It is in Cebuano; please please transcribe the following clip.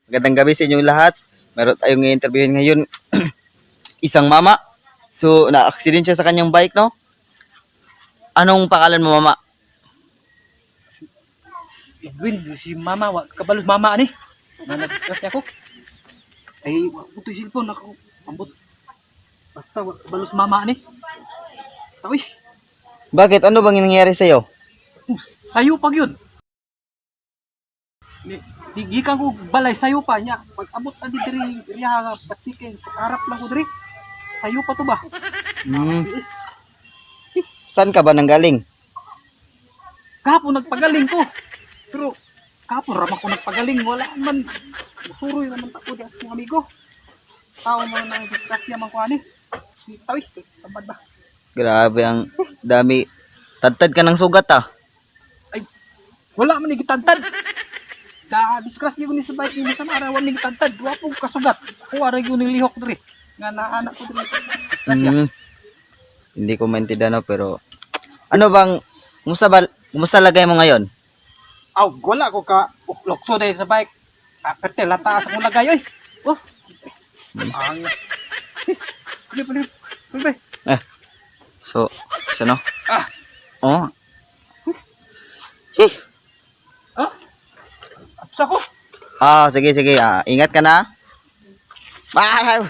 Magandang gabi sa inyong lahat. Meron tayong i-interviewin ngayon, isang mama. So, na-accident siya sa kanyang bike, no? Anong pangalan mo, mama? Edwin, si mama, wa kabalo mama ani. Na nag-discuss ako. Ay, wa ko to'y cellphone ako. Ambot. Basta wa kabalo si mama ani. Tawi, Bakit? Ano bang nangyari sa'yo? sayo pag yun. Ni di gikan ko balay sayo pa niya. Pag abot na di diri riya patikin, harap lang ko diri. Sayo pa to ba? Saan ka ba nanggaling? Kahapon nagpagaling ko. Pero kahapon ramang ko nagpagaling, wala man. Suroy naman ta ko di akong amigo. Tao mo nang disgrasya man ko ani. Tawi, tamad ba? Grabe ang dami. Tadtad ka ng sugat, ah. Ay, wala man ni gitantad. Da disgrasya ko ni sa bike ni sa mara, wala ni gitantad. Wa po kasugat. Kuha ra gyud ni lihok diri. Nga naana ko diri. Disgrasya. Hindi ko maintindihan, no, pero ano bang, kumusta ba, kumusta lagay mo ngayon? Aw, wala ko ka uklokso dahil sa bike. Ah, perte lataas akong lagay oy. Oh. Ang. Pili pili. Pili. Eh. So, siya, no? Ah. Oh. Eh. Ah. Sa ko. Ah, sige, sige. Ah, ingat ka na. Ah,